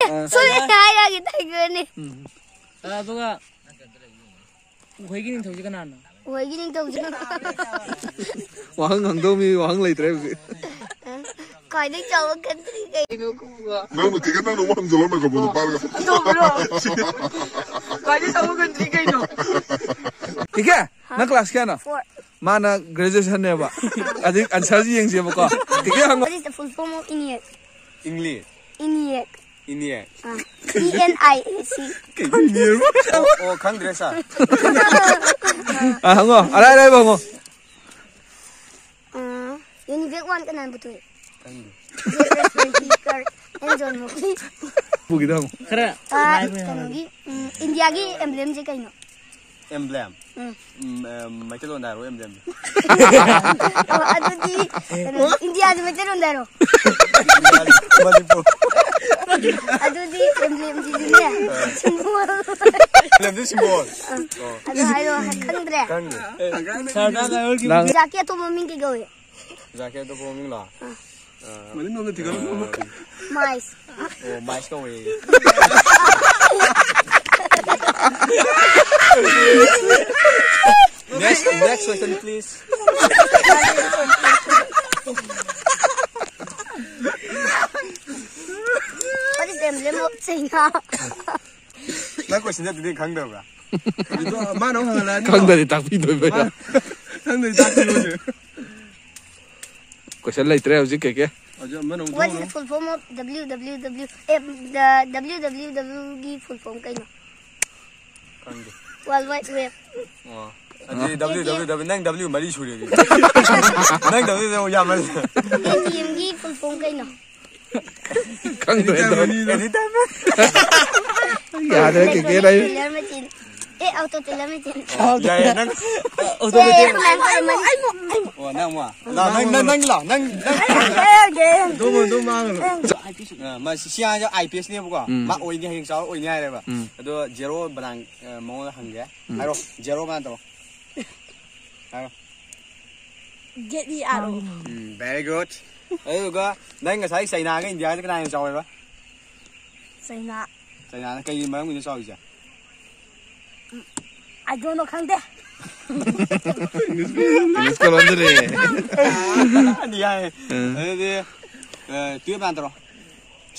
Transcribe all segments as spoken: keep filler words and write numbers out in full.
ꯁꯣꯏꯗꯅ ꯍꯥꯏꯔꯛꯑꯒꯦ ꯇꯥꯏꯒꯔꯅꯤ꯫ ꯎꯝ꯫ ꯑꯗꯨꯒ ꯎꯍꯩꯒꯤ ꯅꯤꯡꯊꯧꯁꯦ ꯀꯅꯥꯅꯣ? ꯎꯍꯩꯒꯤ ꯅꯤꯡꯊꯧꯁꯦ ꯀꯅꯥꯅꯣ? ꯋꯥꯍꯪ ꯍꯪꯗꯧ ꯃꯤ ꯋꯥꯍꯪ ꯂꯩꯇ꯭ꯔꯦ ꯍꯧꯖꯤꯛ꯫ ꯈ꯭ꯋꯥꯏꯗꯒꯤ ꯆꯥꯎꯕ ꯀꯟꯇ꯭ꯔꯤ ꯀꯩꯅꯣ? ꯅꯪꯅ ꯊꯤꯒꯠ ꯅꯪꯅ ꯑꯃꯨꯛ ꯍꯪꯖꯜꯂꯣ ꯃꯥꯏꯀ꯭ꯔꯣꯐꯣꯟꯗꯣ ꯄꯥꯏꯔꯒ꯫ ꯆꯨꯝꯕ꯭ꯔꯣ? ꯈ꯭ꯋꯥꯏꯗꯒꯤ ꯆꯥꯎꯕ ꯀꯟꯇ꯭ꯔꯤ ꯀꯩꯅꯣ? ꯀꯤꯀꯦ, ꯅꯪ ꯀ꯭ꯂꯥꯁ ꯀꯌꯥꯅꯣ? Four꯫ ꯃꯥꯅ ꯒ꯭ꯔꯦꯖꯨꯑꯦꯁꯟꯅꯦꯕ꯫ ꯑꯗꯨ ꯑꯟꯁꯔꯁꯤ ꯌꯦꯡꯁꯦꯕꯀꯣ꯫ ꯀꯤꯀꯦ ꯍꯪꯉꯣ꯫ What is the full form of ꯏꯅꯦꯛ? English. ꯏꯅꯦꯛ꯫ ꯏꯅꯦꯛ꯫ Ah. E N I A C꯫ ꯀꯩꯅꯣ ꯏꯅꯦꯛ? ꯑꯣ, ꯑꯣ, ꯈꯪꯗ꯭ꯔꯦ, ꯁꯥꯔ꯫ ꯑꯥ, ꯍꯪꯉꯣ꯫ ꯑꯔꯥꯏ ꯑꯔꯥꯏꯕ ꯍꯪꯉꯣ꯫ ꯑꯥ, Univec one ꯀꯅꯥꯅ ꯄꯨꯊꯣꯛꯏ? ꯈꯪꯗꯦ꯫ J F K ꯀꯔ ꯑꯦꯟ ꯖꯣꯟ ꯃꯣꯛꯂꯤ꯫ ꯄꯨꯒꯤꯗ ꯍꯪꯉꯣ꯫ ꯈꯔ ꯑꯥ, ꯂꯥꯏꯕ ꯀꯩꯅꯣꯒꯤ, ꯎꯝ, ꯏꯟꯗꯤꯌꯥꯒꯤ emblemꯁꯦ ꯀꯩꯅꯣ? Emblem? ꯎꯝ꯫ ꯎꯝ, ꯑ, ꯃꯩꯇꯩꯂꯣꯟꯗ ꯍꯥꯏꯔꯣ, emblem? ꯑꯣ, ꯑꯗꯨꯗꯤ ꯀꯩꯅꯣ, ꯏꯟꯗꯤꯌꯥꯁꯦ ꯃꯩꯇꯩꯂꯣꯟꯗ ꯍꯥꯏꯔꯣ? ꯃꯅꯤꯄꯨꯔ꯫ ꯑꯗꯨꯗꯤ emblemꯁꯤꯗꯤꯅꯦ, symbol꯫ Emblemꯗꯤ symbol꯫ ꯑ, ꯑꯣ꯫ ꯑꯗꯨ ꯍꯥꯏꯔꯣ, ꯈꯪꯗ꯭ꯔꯦ? ꯈꯪꯗꯦ꯫ ꯅꯪ ꯆꯨꯖꯥꯛꯀꯤ ꯑꯇꯣꯞꯄ ꯃꯃꯤꯡ ꯀꯩ ꯀꯧꯏ? ꯆꯨꯖꯥꯛꯀꯤ ꯑꯇꯣꯞꯄ ꯃꯃꯤꯡꯂꯣ? ꯑ꯫ ꯑ, ꯃꯅꯤꯡꯂꯣꯝꯗ ꯊꯤꯒꯠꯂꯨ꯫ ꯑ, ꯃꯥꯏꯁ꯫ ꯑꯣ, ꯃꯥꯏꯁ ꯀꯧꯋꯦ꯫ Next, next question, please. What is the emblem of China? ꯅꯪ question ꯑꯗꯨꯗꯤ ꯈꯪꯗꯕ꯭ꯔꯥ? ꯑꯗꯣ ꯃꯥꯅ ꯑꯃꯨꯛ ꯍꯪꯍꯜꯂꯛꯑꯅꯤ꯫ ꯈꯪꯗ꯭ꯔꯗꯤ ꯇꯥꯛꯄꯤꯗꯣꯏꯕ꯫ ꯃꯥ-, ꯈꯪꯗ꯭ꯔꯗꯤ ꯇꯥꯛꯄꯤꯔꯣꯏꯗꯣꯏꯕ꯫ Question ꯂꯩꯇ꯭ꯔꯦ ꯍꯧꯖꯤꯛ, ꯀꯩꯀꯩ? ꯍꯧꯖꯤꯛ ꯑꯃꯅ ꯑꯃꯨꯛ What is ꯊꯣꯛꯑꯅꯨ꯫ The full form of W W W? A, the W W W ꯒꯤ full form ꯀꯩꯅꯣ? ꯈꯪꯗꯦ꯫ World Wide Web꯫ ꯑꯣ꯫ ꯑꯗꯨꯗꯤ ꯑ꯫ W W W, ꯅꯪ W ꯃꯔꯤ ꯁꯨꯔꯦ ꯑꯗꯨꯗꯤ꯫ ꯅꯪ W W W ꯌꯥꯝꯃꯜꯂꯦ꯫ A T M ꯒꯤ full form ꯀꯩꯅꯣ? ꯈꯪꯗ꯭ꯔꯦ ꯑꯗꯣ꯫ Anytime꯫ ꯌꯥꯗ꯭ꯔꯦ, ꯀꯦꯀꯦ ꯅꯪ꯫ Teller machine꯫ ꯑꯦ, auto teller machine꯫ ꯑꯣ, ꯌꯥꯏꯌꯦ, ꯅꯪ꯫ ꯑꯦ, ꯑꯩ ꯑꯃꯨꯛ, ꯑꯩ ꯑꯃꯨꯛ, ꯑꯩ ꯑꯃꯨꯛ꯫ ꯑꯣ, ꯅꯪ ꯑꯃꯨꯛ꯫ ꯂꯥꯎ, ꯅꯪ, ꯅꯪ, ꯅꯪ ꯂꯥꯎ, ꯅꯪ, ꯅꯪ꯫ ꯑꯩ ꯍꯪꯒꯦ, ꯑꯩ ꯍꯪꯒꯦ꯫ ꯑꯗꯨꯝ, ꯑꯗꯨꯝ ꯉꯥꯡꯉꯨ꯫ ꯑ, ꯃꯥ ꯁꯤ, ꯁꯤ ꯑꯉꯥꯡꯁꯦ I P S ꯅꯦꯕꯀꯣ꯫ ꯎꯝ꯫ ꯃꯥ ꯑꯣꯏꯅꯤ, ꯍꯌꯦꯡ ꯆꯥꯎꯔ ꯑꯣꯏꯅꯤ ꯍꯥꯏꯔꯦꯕ꯫ ꯎꯝ꯫ ꯑꯗꯣ ꯖꯦꯔꯣ ꯕ꯭ꯔꯥꯟ, ꯑ, ꯃꯉꯣꯟꯗ ꯍꯪꯒꯦ꯫ ꯎꯝ꯫ ꯍꯥꯏꯔꯣ, ꯖꯦꯔꯣ ꯃꯥꯅ ꯇꯧꯔꯣ꯫ ꯍꯥꯏꯔꯣ꯫ Get E R O꯫ ꯎꯝ, very good꯫ ꯑꯗꯨꯗꯨꯒ ꯅꯪ ꯉꯁꯥꯏ ꯆꯩꯅꯥꯒ ꯏꯟꯗꯤꯌꯥꯒ ꯀꯅꯥ ꯍꯦꯟꯅ ꯆꯥꯎꯋꯦꯕ? ꯆꯩꯅꯥ꯫ ꯆꯩꯅꯥꯅ ꯀꯩꯒꯤ ꯃꯔꯝꯒꯤꯅꯣ ꯆꯥꯎꯔꯤꯁꯦ? ꯑꯥꯏ ꯗꯣꯟ ꯅꯣ, ꯈꯪꯗꯦ꯫ ꯏꯪꯂꯤꯁꯀ ꯂꯣꯟꯁꯤꯜꯂꯦ꯫ ꯑꯅꯤ ꯍꯥꯏ꯫ ꯎꯝ꯫ ꯑꯗꯨꯗꯤ, ꯑ, ꯇꯨꯌꯦꯜꯞ ꯍꯥꯟ ꯇꯧꯔꯣ꯫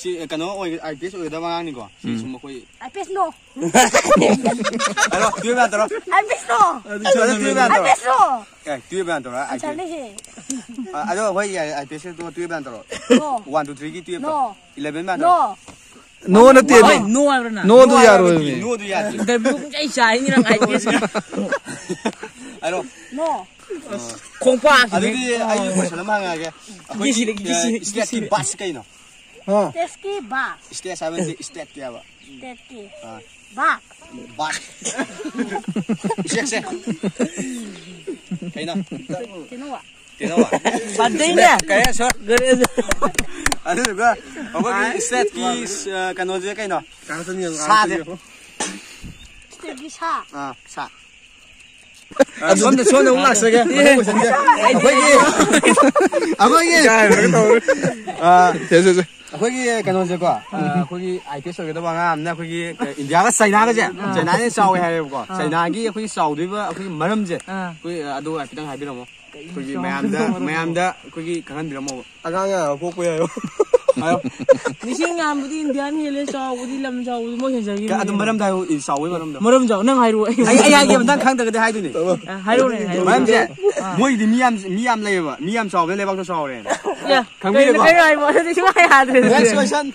ꯁꯤ, ꯑ, ꯀꯩꯅꯣ ꯑꯣꯏ-, ꯑꯥꯏ ꯄꯤ ꯑꯦꯁ ꯑꯣꯏꯒꯗꯕ ꯑꯉꯥꯡꯅꯤꯀꯣ꯫ ꯁꯤ ꯎꯝ꯫ ꯁꯨꯝ ꯑꯩꯈꯣꯏ ꯑꯥꯏ ꯄꯤ ꯑꯦꯁ ꯅꯣ꯫ ꯍꯥꯏꯔꯣ, ꯇꯨꯌꯦꯜꯞ ꯍꯥꯟ ꯇꯧꯔꯣ꯫ ꯑꯥꯏ ꯄꯤ ꯑꯦꯁ ꯅꯣ꯫ ꯑꯗꯨ ꯇꯨꯌꯦꯜꯞ ꯍꯥꯟ ꯇꯧꯔꯣ꯫ I P S no. A, twelve ꯍꯥꯟ ꯇꯧꯔꯣ, ꯑꯥꯏ ꯄꯤ ꯑꯦꯁ꯫ ꯑꯟꯁꯔꯅꯦꯍꯦ꯫ ꯑ, ꯑꯗꯣ ꯍꯣꯏ, ꯌꯥꯏ, I P S to twelve ꯍꯥꯟ ꯇꯧꯔꯣ꯫ ꯅꯣ꯫ ꯋꯥꯟ ꯇꯨ ꯊ꯭ꯔꯤꯒꯤ ꯇꯨꯌꯦꯜꯞ ꯇꯣ꯫ ꯅꯣ꯫ ꯏꯂꯦꯚꯦꯟ ꯍꯥꯟ ꯇꯧꯔꯣ꯫ ꯅꯣ꯫ ꯅꯣ ꯅꯠꯇꯦ, ꯍꯣꯏ, ꯅꯣ꯫ ꯅꯣ ꯍꯥꯏꯕ꯭ꯔ ꯅꯪ? ꯅꯣꯗꯨ ꯅꯣ ꯍꯥꯏꯕ ꯌꯥꯔꯣꯏ ꯅꯠꯇꯦ, ꯃꯤ꯫ ꯅꯣꯗꯨ ꯌꯥꯗꯦ꯫ ꯗꯕ꯭ꯂꯤꯎ ꯄꯨꯡꯆꯥꯏ ꯆꯥꯏꯅꯤ ꯅꯪ ꯑꯥꯏ ꯄꯤ ꯑꯦꯁ꯫ ꯍꯥꯏꯔꯣ꯫ ꯅꯣ꯫ ꯈꯣꯡꯄꯥꯛ ꯑꯗꯨꯗꯤ ꯑꯩ ꯀꯣꯏꯁꯟ ꯑꯃ ꯍꯪꯉꯛꯑꯒꯦ꯫ ꯑꯩꯈꯣꯏꯒꯤ, ꯀꯤꯁꯤꯔꯦ, ꯀꯤꯁꯤꯔꯦ, ꯑ, ꯁ꯭ꯇꯦꯠꯀꯤ ꯀꯤꯁꯤꯔꯦ꯫ ꯕꯁ ꯀꯩꯅꯣ? ꯍꯥ? ꯁ꯭ꯇꯦꯠꯀꯤ ꯕꯁ꯫ ꯁ꯭ꯇꯦꯠ ꯍꯥꯏꯕ ꯅꯠꯇꯦ, ꯁ꯭ꯇꯦꯠꯀꯤ ꯍꯥꯏꯕ꯫ ꯁ꯭ꯇꯦꯠꯀꯤ꯫ ꯑꯥ꯫ ꯕꯁ꯫ ꯕꯁ꯫ ꯁꯦꯛꯁꯦ꯫ ꯀꯩꯅꯣ? ꯀꯩꯅꯣ? ꯀꯩꯅꯣ? ꯕꯥꯔꯗꯦꯅꯦ꯫ ꯀꯔꯤ, ꯁꯥꯔ? ꯒꯥꯔꯤ꯫ ꯑꯗꯨꯗꯨꯒ ꯑꯩꯈꯣꯏꯒꯤ ꯁ꯭ꯇꯦꯠꯀꯤ, ꯑ, ꯀꯩꯅꯣꯁꯦ ꯀꯩꯅꯣ? ꯁꯥꯁꯦ꯫ ꯁ꯭ꯇꯦꯠꯀꯤ ꯁꯥ꯫ ꯑꯥ, ꯁꯥ꯫ ꯑ, ꯁꯣꯝꯗ, ꯁꯣꯝꯗ ꯑꯃꯨꯛ ꯂꯥꯛꯆꯒꯦ꯫ ꯑꯩꯈꯣꯏꯒꯤ, ꯑꯩꯈꯣꯏꯒꯤ, ꯑ, ꯁꯦ, ꯁꯦ, ꯁꯦ꯫ ꯑꯩꯈꯣꯏꯒꯤ ꯀꯩꯅꯣꯁꯦꯀꯣ, ꯑ, ꯑꯩꯈꯣꯏꯒꯤ ꯑꯥꯏ ꯄꯤ ꯑꯦꯁ ꯑꯣꯏꯒꯗꯕ ꯑꯉꯥꯡ ꯑꯃꯅ ꯑꯩꯈꯣꯏꯒꯤ, ꯑ, ꯏꯟꯗꯤꯌꯥꯒ ꯆꯩꯅꯥꯒꯁꯦ, ꯑꯥ꯫ ꯆꯩꯅꯥꯅ ꯆꯥꯎꯋꯦ ꯍꯥꯏꯌꯦꯕꯀꯣ꯫ ꯑꯥ꯫ ꯆꯩꯅꯥꯒꯤ ꯑꯩꯈꯣꯏꯒꯤ ꯆꯥꯎꯗꯣꯏꯕ ꯑꯩꯈꯣꯏꯒꯤ ꯃꯔꯝꯁꯦ, ꯑꯥ꯫ ꯑꯩꯈꯣꯏ, ꯑ, ꯑꯗꯨ ꯍꯥꯏꯐꯦꯠꯇꯪ ꯍꯥꯏꯕꯤꯔꯝꯃꯣ꯫ ꯑꯩꯈꯣꯏꯒꯤ ꯃꯌꯥꯝꯗ, ꯃꯌꯥꯝꯗ ꯑꯩꯈꯣꯏꯒꯤ ꯈꯪꯍꯟꯕꯤꯔꯝꯃꯣꯕ꯫ ꯑꯉꯥꯡ ꯌꯥꯝ ꯄꯣꯛꯄ ꯌꯥꯏꯌꯣ꯫ ꯍꯥꯏꯌꯣ꯫ ꯃꯤꯁꯤꯡ ꯌꯥꯝꯕꯗꯤ ꯏꯟꯗꯤꯌꯥꯅ ꯍꯦꯜꯂꯦ, ꯆꯥꯎꯕꯗꯤ ꯂꯝ ꯆꯥꯎꯕꯗꯤ ꯃꯣꯏ ꯍꯦꯟꯖꯈꯤꯕꯅꯦ꯫ ꯑꯗꯨ ꯃꯔꯝꯗ ꯍꯥꯏꯌꯨ, ꯏ, ꯆꯥꯎꯕꯒꯤ ꯃꯔꯝꯗ꯫ ꯃꯔꯝ ꯆꯥꯎ-, ꯅꯪ ꯍꯥꯏꯔꯛꯑꯣ, ꯑꯩ ꯑ, ꯑꯩ ꯍꯥꯏꯒꯦꯕ, ꯅꯪ ꯈꯪꯗ꯭ꯔꯒꯗꯤ ꯍꯥꯏꯗꯣꯏꯅꯦ꯫ ꯑ, ꯍꯥꯏꯔꯛꯑꯣꯅꯦ, ꯍꯥꯏꯔꯛꯑꯣꯅꯦ꯫ ꯃꯔꯝꯁꯦ, ꯑ꯫ ꯃꯣꯏꯗꯤ ꯃꯤ ꯌꯥꯝ, ꯃꯤ ꯌꯥꯝ ꯂꯩꯌꯦꯕ, ꯃꯤ ꯌꯥꯝ ꯆꯥꯎꯕꯅ ꯂꯩꯕꯥꯛꯇꯣ ꯆꯥꯎꯔꯦꯅ꯫ ꯌꯥ, ꯈꯪꯕꯤꯔꯦꯀꯣ? ꯀꯩꯅꯣ, ꯀꯩꯅꯣ ꯍꯥꯏꯕ? ꯑꯗꯨꯗꯤ ꯁꯨꯡꯌꯥ ꯌꯥꯗ꯭ꯔꯦ꯫ Next question꯫